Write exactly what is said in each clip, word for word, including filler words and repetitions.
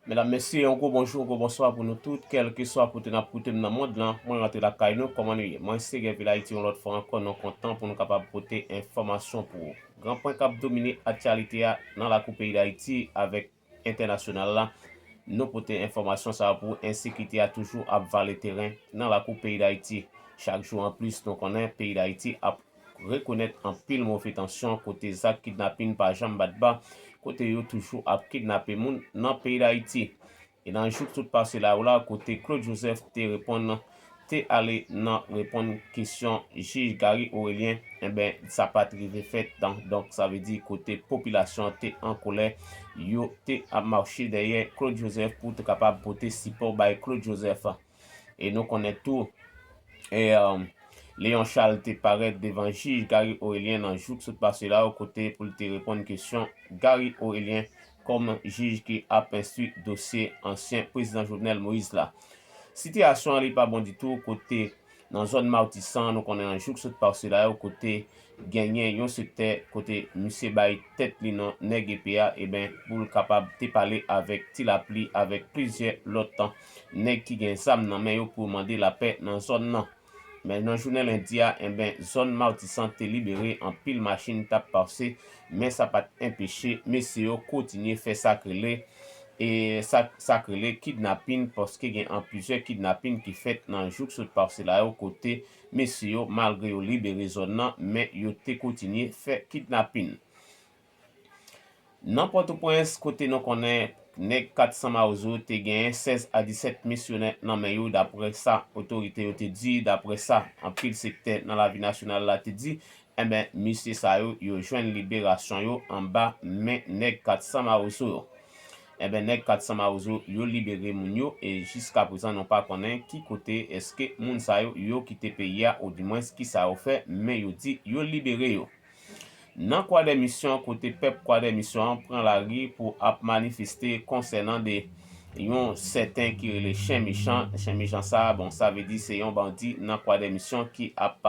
Medam, mesye, yon gwo bonjou, yon gwo bonswa pou nou tout, kèlkeswa kote n ap koute m nan mond lan. Mwen rantre lakay nou, kòman nou ye? Mwen se Gèvil Ayiti yon lòt fwa ankò, nou kontan pou nou kapab pote enfòmasyon pou ou. Gran pwen k ap domine aktyalite a nan lakou peyi Dayiti avèk entènasyonal la. Nou pote enfòmasyon sa a pou ou, ensekirite a toujou ap vale teren nan lakou peyi Dayiti. Chak jou anplis, nou konnen peyi Dayiti ap rekonèt anpil move tansyon kote zak kidnapin pa janm bat ba, kote yo toujou ap kidnape moun nan peyi Dayiti. E nan jou k sot pase la yo la, kote Claude Joseph te reponn, te ale nan reponn kesyon jij Gary Orélien, enben, sa pa t rive fèt. Donk, donk, sa vle di kote popilasyon an te an kolè, yo te ap mache dèyè Claude Joseph pou te kapab pote sipò bay Claude Joseph. E nou konnen tou, e, um, Léon Charles te parèt devan jij Gary Orélien nan jou k sot pase la yo, kote pou l te reponn kesyon Gary Orélien kòm jij ki ap enstwi dosye ansyen prezidan Jovenel Moïse la. Sitiyasyon an li pa bon ditou, kote nan zòn Matisan, nou konnen nan jou k sot pase la yo, kote genyen yon sektè kote misye bay tèt li non nèg epe a, eben, pou l kapab te pale avèk Ti Lapli, avèk plizyè lòt nèg ki gen zam nan men yo pou mande lapè nan zòn nan. Men nan jounen lendi a, enben, zòn Matisan te libere, anpil machin t ap pase, men sa pa t enpeche mesye yo kontinye fè sa k rele, e sa, sa k rele kidnapin, paske gen an plizyè kidnapin ki fèt nan jou k sot pase la yo, kote mesye yo, malgre yo libere zòn nan, men yo te kontinye fè kidnapin. Nan Pòtoprens, kote nou konnen nèg kat san Mawozo te genyen sèz a disèt misyonè nan men yo, dapre sa otorite yo te di, dapre sa anpil sektè nan lavi nasyonal la te di, enben, misye sa yo, yo jwenn liberasyon yo anba men nèg kat san Mawozo yo. Enben, nèg kat san Mawozo, yo libere moun yo, e jiska prezan, nou pa konnen ki kote èske moun sa yo, yo kite peyi a, oudimwens, ki sa yo fè, men yo di yo libere yo. Nan Kwadèmisyon, kote pèp Kwadèmisyon an pran lari pou ap manifeste konsènan de yon sèten ki rele Chen Mechan. Chen Mechan sa a, bon, sa vle di se yon bandi nan Kwadèmisyon ki ap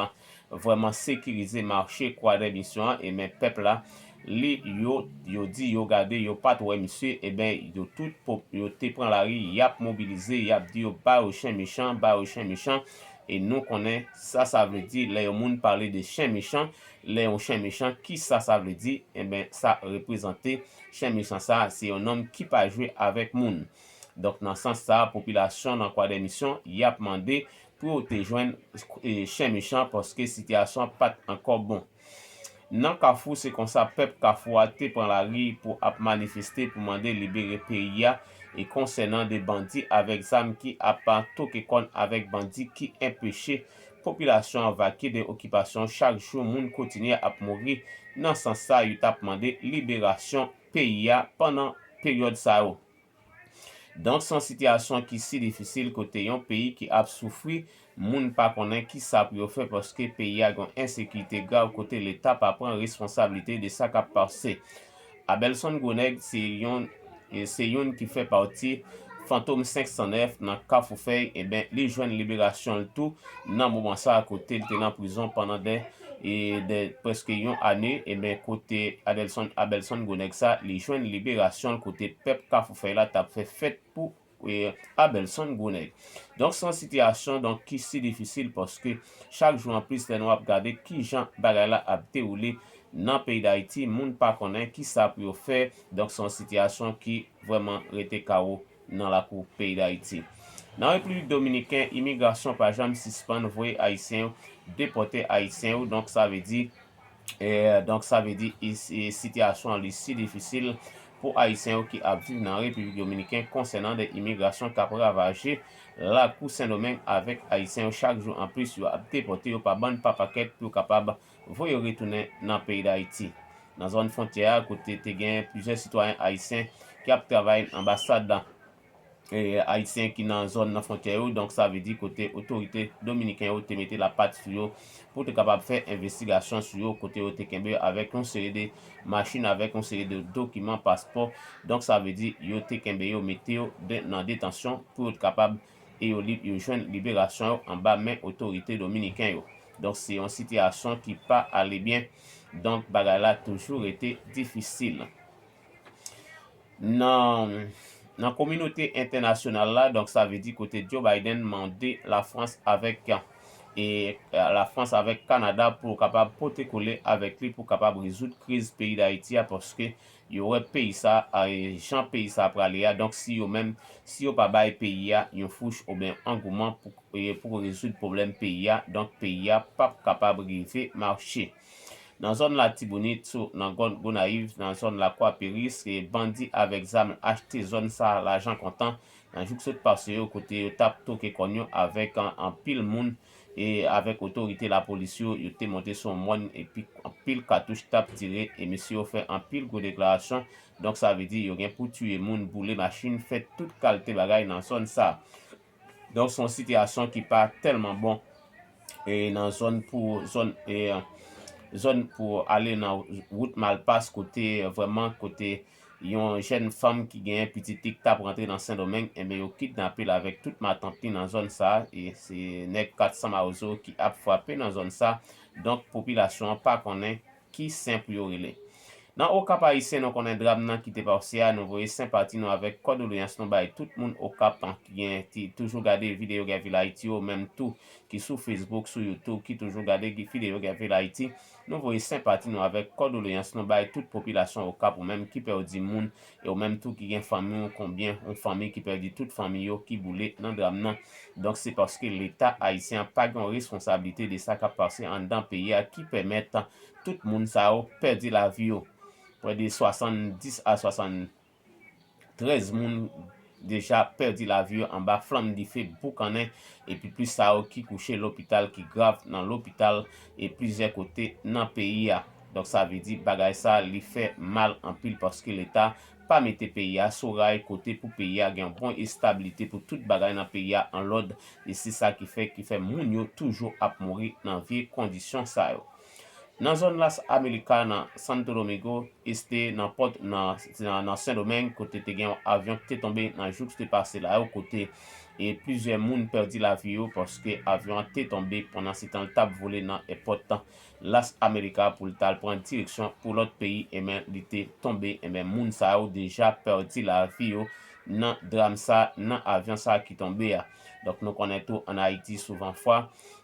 vrèman sekirize mache Kwadèmisyon an, e men pèp la, li, yo, yo di, yo gade, yo pa t wè misye, e ben, yo tout, pop, yo te pran lari, y ap mobilize, y ap di yo, ba yo Chen Mechan, ba yo Chen Mechan, e nou konnen sa sa vle di, lè yon moun pale de Chen Mechan, lè yon chen mechan, ki sa sa vle di? Enben, sa reprezante chen mechan sa a, se yon nonm ki pa jwe avèk moun. Donk, nan sans sa a, popilasyon nan Kwadèmisyon, y ap mande pou yo te jwenn, e, chen mechan, paske sitiyasyon an pa t ankò bon. Nan Kafou, se konsa pèp Kafou a te pran lari pou ap manifeste pou mande libere peyi a, e konsènan de bandi avèk zam ki ap toke kòn avèk bandi ki enpeche popilasyon an vake de okipasyon. Chak jou, moun kontinye ap mouri. Nan sans sa, yo t ap mande liberasyon peyi a pandan peryòd sa yo. Donk, se yon sitiyasyon ki si difisil kote yon peyi ki ap soufri, moun pa konnen ki sa pou yo fè paske peyi a gen ensekirite grav kote Leta pa pran responsablite de sa k ap pase. Abelson Gwonèg se yon, e se youn ki fè pati Fantom senk san nèf nan Kafou Fèy, enben, li jwenn liberasyon l tou nan moman sa a kote l te nan prizon pandan de, e de prèske yon ane, enben, kote Adelson, Abelson Gwonèg sa, li jwenn liberasyon l kote pèp Kafou Fèy la t ap fè fèt pou, e, Abelson Gwonèg. Donk, se yon sitiyasyon, donk, ki si difisil paske chak jou anplis lè nou ap gade kijan bagay la ap dewoule nan peyi Dayiti, moun pa konnen ki sa pou yo fè. Donk, se yon sitiyasyon ki vrèman rete kawo nan lakou peyi Dayiti. Nan Repiblik Dominiken, imigrasyon pa janm sispann voye Ayisyen yo, depòte Ayisyen yo. Donk, sa vle di, e, donk, sa vle di, i, i, sitiyasyon an li si difisil pou Ayisyen yo ki ap viv nan Repiblik Dominiken konsènan de imigrasyon k ap ravaje lakou Sendomeng avèk Ayisyen yo. Chak jou anplis, yo ap depòte yo pa bann pa pakèt pou yo kapab voye yo retounen nan peyi Dayiti. Nan zòn fwontyè a, kote te gen plizyè sitwayen ayisyen ki ap travay nan anbasad la, e, ayisyen ki nan zòn nan fwontyè yo, donk sa vle di kote otorite dominiken yo te mete lapat sou yo pou te kapab fè envestigasyon sou yo, kote yo te kenbe yo avèk yon seri de machin, avèk yon seri de dokiman, paspò. Donk sa vle di yo te kenbe yo, mete yo de, nan detansyon pou yo te kapab e yo li, yo jwenn liberasyon yo anba men otorite dominiken yo. Donk, se yon sitiyasyon ki pa ale byen. Donk, bagay la toujou rete difisil. Nan, Nan kominote entènasyonal la, donk sa vle di kote Joe Biden mande Lafrans avèk e, Lafrans avèk Kanada pou kapab pote kole avèk li pou kapab rezoud kriz peyi Dayiti a, paske yo wè peyi sa, e, jan peyi sa prale a. Donk si yo menm, si yo pa bay peyi a yon fouch oubyen angouman pou, e, pou rezoud pwoblèm peyi a, donk peyi a p ap kapab rive mache. Nan zòn Latibonit, sou, nan Gon-, Gonayiv, nan zòn Lakwa Peri, se bandi avèk zam achte zòn sa lajan kontan. Nan jou k sot pase yo, kote yo t ap toke kòn yo avèk an, anpil moun e avèk otorite lapolis yo, yo te monte sou yon mòn epi anpil katouch t ap tire e mesye yo fè anpil gwo deklarasyon. Donk sa vle di yo gen pou tiye moun, boule machin, fè tout kalte bagay nan zòn sa. Donk se yon sitiyasyon ki pa tèlman bon e nan zòn pou zòn e zòn pou ale nan wout Malpas kote vrèman kote yon jèn fanm ki genyen pitit li k t ap rantre nan Sendomeng, enben yo kidnape l avèk tout matant li nan zòn sa a, e se nèg kat san Mawozo ki ap frape nan zòn sa. Donk popilasyon an pa konnen ki sen pou yo rele. Nan Okap Ayisyen, nou konnen dram nan ki te pase a, nou voye senpati nou avèk kondoleyans nou bay tout moun Okap ki gen, ki toujou gade videyo Gèvil Ayiti yo, menm tou ki sou Facebook, sou YouTube, ki toujou gade videyo Gèvil Ayiti. Nou voye senpati nou avèk kondoleyans nou bay tout popilasyon Okap, ou menm ki pèdi moun, e ou menm tou ki gen fanmi w, konbyen yon fanmi ki pèdi tout fanmi yo, ki boule nan dram nan. Donk se paske Leta ayisyen an pa gen yon responsablite de sa k ap pase anndan peyi a ki pèmèt tout moun sa yo pèdi lavi yo. Prè de swasanndis a swasann trèz moun deja pèdi lavi yo anba flanm dife boukannen, epi plis sa yo ki kouche lopital, ki grav nan lopital e plizyè kote nan peyi a. Donk sa vle di bagay sa li fè mal anpil paske Leta pa mete peyi a sou ray kote pou peyi a gen yon bon estabilite, pou tout bagay nan peyi a an lòd, e se sa ki fè, ki fè moun yo toujou ap mouri nan vye kondisyon sa yo. Nan zòn Las Américas, nan Santo Domingo Este, nan pòt, nan, nan, nan Sendomeng, kote te gen yon avyon ki te tonbe nan jou ki te pase la yo, kote e plizyè moun pèdi lavi yo paske avyon an te tonbe pandan se tan l t ap vole nan èpòt Las Américas pou l t al pran direksyon pou lòt peyi, enben li te tonbe, enben moun sa yo deja pèdi lavi yo nan dram sa, nan avyon sa ki tonbe a. Donk nou konnen tou ann Ayiti souvan fwa,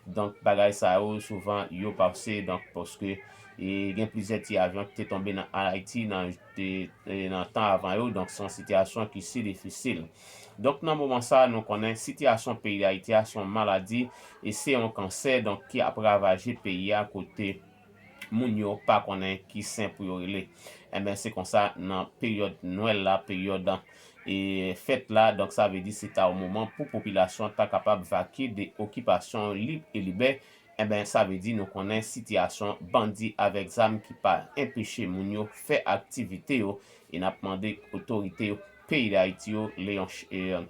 donk bagay sa yo souvan yo pase, donk paske e gen plizyè ti avyon ki te tonbe nan Ayiti nan, e, nan tan avan yo, donk se yon sitiyasyon ki si difisil. Donk nan moman sa nou konnen sitiyasyon peyi Dayiti a se yon maladi e se yon kansè, donk ki ap ravaje peyi a kote moun yo pa konnen ki sen pou yo rele. Enben se konsa nan peryòd Nwèl la, peryòd e fèt la, donk sa vle di se ta yon moman pou popilasyon ta kapab vakye de okipasyon lib e libè. Enben sa vle di nou konnen sitiyasyon bandi avèk zam ki pa enpeche moun yo fè aktivite yo, e n ap mande otorite yo peyi Dayiti yo, Leon Ch-, e,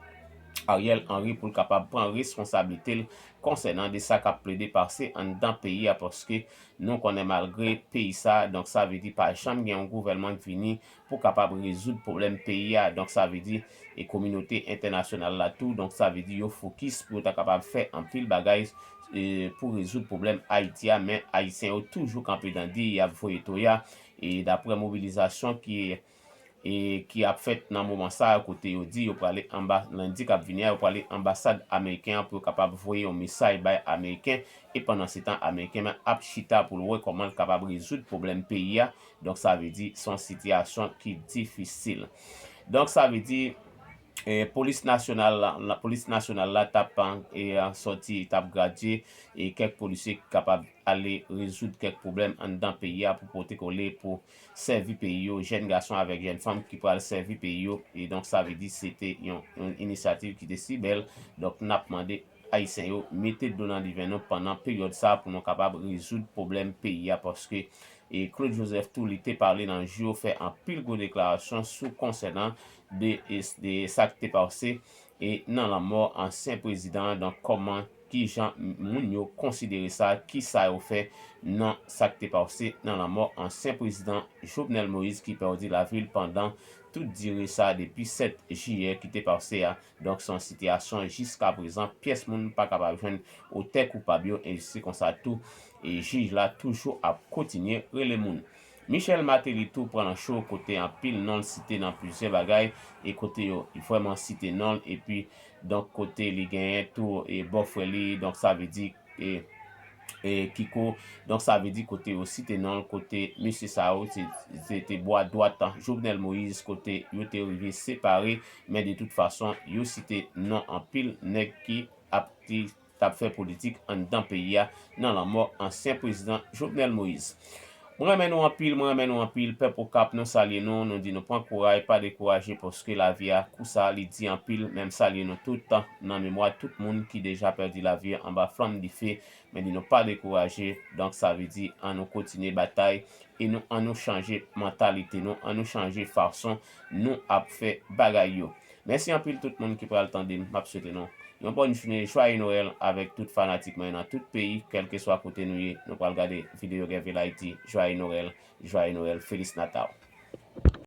Ariel Henry pou l kapab pran responsablite l konsènan de sa k ap plede pase anndan peyi a, paske nou konnen malgre peyi sa, donk sa vle di pa janm gen yon gouvènman k vini pou kapab rezoud pwoblèm peyi a, donk sa vle di e kominote entènasyonal la tou, donk sa vle di yo fokis pou yo ta kapab fè anpil bagay e pou rezoud pwoblèm Ayiti a, men Ayisyen yo toujou kanpe dandi, y ap voye toya, e daprè mobilizasyon ki e ki ap fèt nan moman sa a, kote yo di yo prale anba, lendi k ap vini a, yo prale anbasad ameriken an pou yo kapab voye yon mesaj bay ameriken, e pandan se tan ameriken an ap chita pou l wè kòman l kapab rezoud pwoblèm peyi a. Donk sa vle di se yon sitiyasyon ki difisil. Donk sa vle di e, polis nasyonal la, la, polis nasyonal la t ap e, sòti, t ap gradye e kèk polisye ki kapab ale rezoud kèk pwoblèm anndan peyi a pou pote kole pou sèvi peyi yo, jèn gason avèk jèn fanm ki pral sèvi peyi yo. E donk sa vle di se te yon, yon inisyativ ki te si bèl. Donk n ap mande Ayisyen yo mete dlo nan diven nou pandan peryòd sa pou nou kapab rezoud pwoblèm peyi a, paske e Claude Joseph tou li te pale nan jou yo, fè anpil gwo deklarasyon sou konsènan de, de sa k te pase e nan lanmò ansyen prezidan an. Donk kòman, kijan moun yo konsidere sa, kisa yo fè nan sa k te pase nan lanmò ansyen prezidan Jovenel Moïse ki pèdi lavi l pandan tout dire sa depi sèt jiyè ki te pase a. Donk se yon sitiyasyon jiskaprezan pyès moun pa kapab jwenn otè koupab yo, e se konsa tou e jij la toujou ap kontinye rele moun. Michel Martelly tou pran nan cho kote anpil non l site nan plizyè bagay e kote yo vrèman site non l epi donk kote li genyen tou e bòfrè li, donk sa vle di e e Kiko. Donk sa vle di kote yo site non l, kote mesye sa yo se se te bwa dwat Jovenel Moïse, kote yo te rive separe, men de tout fason yo site non anpil nèg ki ap ki t ap fè politik anndan peyi a nan lanmò ansyen prezidan Jovenel Moïse. Mwen renmen nou anpil, mwen renmen nou anpil, pèp Okap, nou salye nou, nou di nou pran kouraj, pa dekouraje paske lavi a kou sa li di anpil, men m salye nou tout nan memwa tout moun ki deja pèdi lavi anba flanm dife, men di nou pa dekouraje, donk sa vle di an nou kontinye batay e nou an nou chanje mantalite nou, an nou chanje fason nou ap fè bagay yo. Mèsi anpil tout moun ki pral tande m, m ap swete nou yon bòn jounen, jwaye Nwèl avèk tout fanatik mwen nan tout peyi, kèlkeswa kote nou ye, nou pral gade videyo Gen Vil Ayiti, jwaye Nwèl, jwaye Nwèl, Feliz Natal.